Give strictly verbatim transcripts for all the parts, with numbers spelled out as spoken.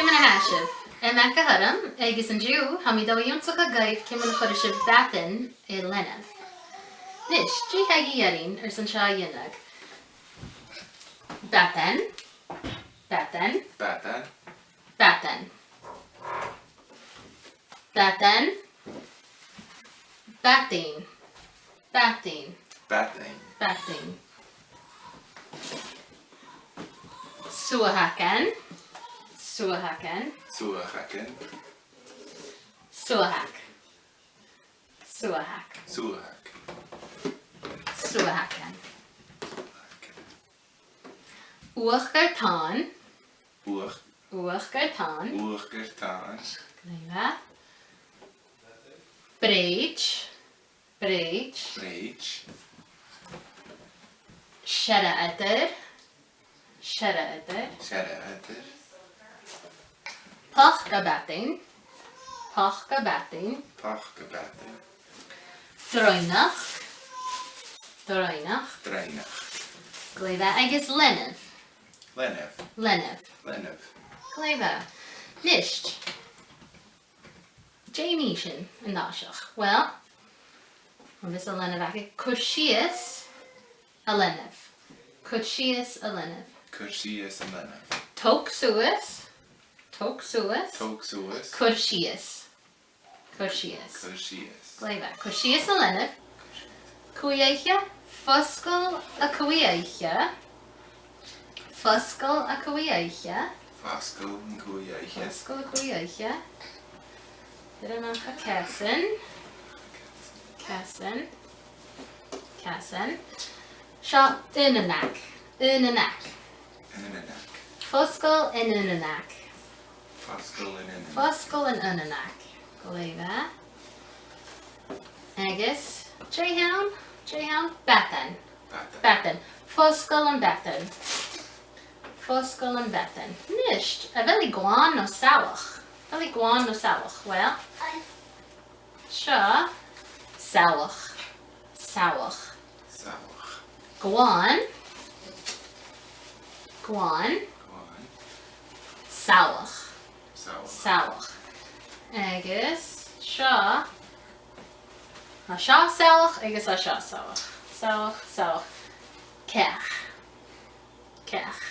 Ciamar a tha sibh? Àm a th' orm, agus an-diugh, tha mi a' dol a dh'ionnsachadh dhuibh ciamar a chuireas sibh batan air leanabh. Nis, dè tha a dhìth oirnn airson seo a dhèanamh? Batan. Batan. Batan. Batan. Batan. Batainn. Batainn. Batainn. Batainn. Suathagan. Suathagan. Suathagan. Suathag. Suathag. Suathag. Suathagan. Uachdar tòn. Uach. Uachdar tòn. Uachdar tòn. Glè mhath. Brèid. Brèid. Brèid. Searbhadair. Searbhadair. Searbhadair. Poca-batainn. Poca-batainn. Poca-batainn. Droighneachd. Droighneachd. Droighneachd. Glè mhath, agus leanabh. Leanabh. Leanabh. Leanabh. Glè mhath. Nis. Dè nì sinn an toiseach? Well, tha fios an leanabh agaibh. Cuir sìos a leanabh. Cuir sìos a leanabh. Cuir sìos a leanabh. Tog suas. Tog suas. Tog suas. Cuir sìos. Cuir sìos. Cuir sìos. Glè mhath. Cuir sìos a leanabh. Cuibhliche. Fosgail a cuibhliche. Fosgail a cuibhliche. Fosgail a cuibhliche. Fosgail a cuibhliche. Thoir a-mach a casan. Casan. Casan. Seo aonanag. Aonanag. Aonanag. Fosgail an aonanag. Fosgail an aonanag. Fosgail an aonanag. Glè mhath. Agus, dè th' ann? Dè th' ann? Batan. Batan. Batan. Fosgail am batan. Fosgail am batan. Nis, a bheil i glan no salach? A bheil i glan no salach? Well, seo salach. Salach. Salach. Glan. Glan. Glan. Salach. Salach. Salach. Agus seo. Tha seo salach agus tha seo salach. Salach, salach. Cearc. Cearc.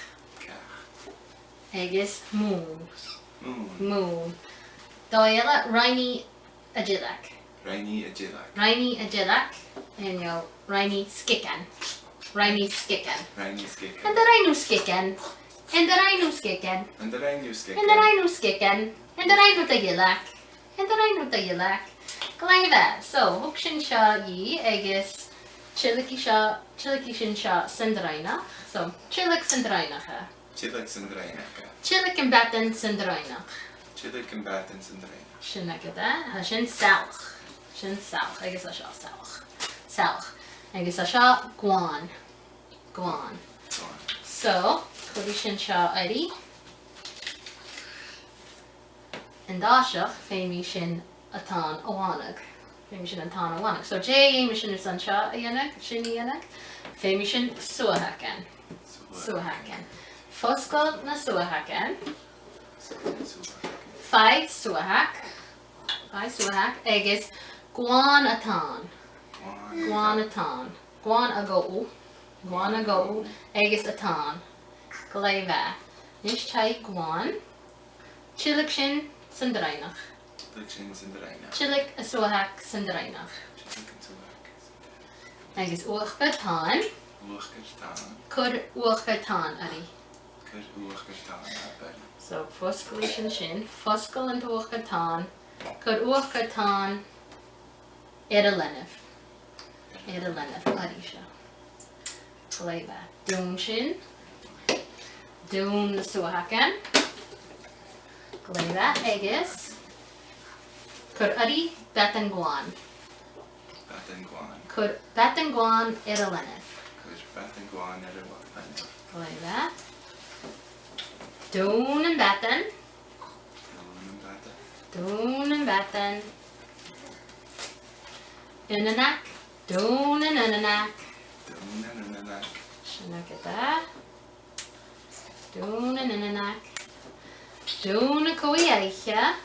Cearc. Agus mùn. Mùn. Mùn. Dà eile, rinn i a' dilleag. Rinn i a' dilleag. Rinn i a' dilleag. An-diugh, rinn i sgiogan. Rinn i sgiogan. Rinn i sgiogan. An do rinn thu sgiogan? An do rinn thu sgiogan? An do rinn thu sgiogan? An do rinn thu sgiogan? An do rinn thu do dhilleag? An do rinn thu do dhilleag? Glè mhath. So, thug sinn seo dhi agus tilgidh seo, tilgidh sinn seo san droighneachd. So, tilg san droighneachd e. Tilg san droighneachd e. Tilg am batan san droighneachd. Tilg am batan san droighneachd. Sin agad e. Tha sin salach. Sin salach. Agus tha seo salach. Salach. Agus tha seo glan. Glan. Glan. So, cuiridh sinn seo oirre. An toiseach, feumaidh sinn an tòn a ghlanadh. Feumaidh sinn an tòn a ghlanadh. So, dè dh'fheumas sinn airson seo a dhèanamh, sin a dhèanamh? Feumaidh sinn suathagan. Suathagan. Suathagan. Fosgail na suathagan. Fosgail na suathagan. Faigh suathag. Faigh suathag agus glan an tòn. Glan. Glan an tòn. Glan a' ghuth. Glan a' ghuth. Agus an tòn. Glè mhath. Nis tha i glan. Tilg sin san droighneachd. Tilg sin san droighneachd. Tilg an suathag san droighneachd. Tilg an suathag san droighneachd. Agus uachdar tòn. Uachdar tòn. Cuir uachdar tòn oirre. Cuir uachdar tòn oirre. So, fosglaidh sinn sin. Fosgail an t-uachdar tòn. Cuir uachdar tòn air an leanabh. Air an leanabh, oirre seo. Glè mhath. Dùin sin. Dùin na suathagan. Glè mhath. Agus cuir oirre batan glan. Batan glan. Cuir batan glan air an leanabh. Cuir batan glan air an leanabh. Glè mhath. Dùin am batan. Dùin am batan. Dùin am batan. Aonanag. Dùin an aonanag. Dùin an aonanag. Sin agad e. Dùin an aonanag. Dùn a' còig-deug.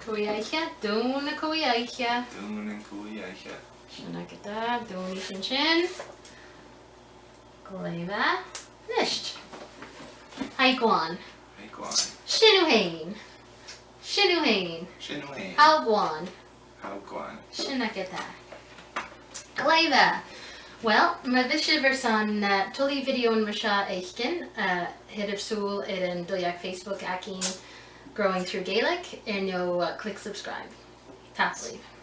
Còig-deug, dùn a' còig-deug. Dùn a' còig-deug. Sin agad e, dùin sinn sin. Glè mhath. A-nis. Tha i glan. Tha i glan. Sin thu fhèin. Sin thu fhèin. Sin thu fhèin. Tha thu glan. Tha thu glan. Sin agad e. Glè mhath. Well, ma bhios sibh airson, uh, tuilleadh bhideothan mar seo fhaicinn, uh, thoiribh sùil air an duilleag Facebook againn, Growing Through Gaelic, air neo, uh, click subscribe. Tapadh leibh.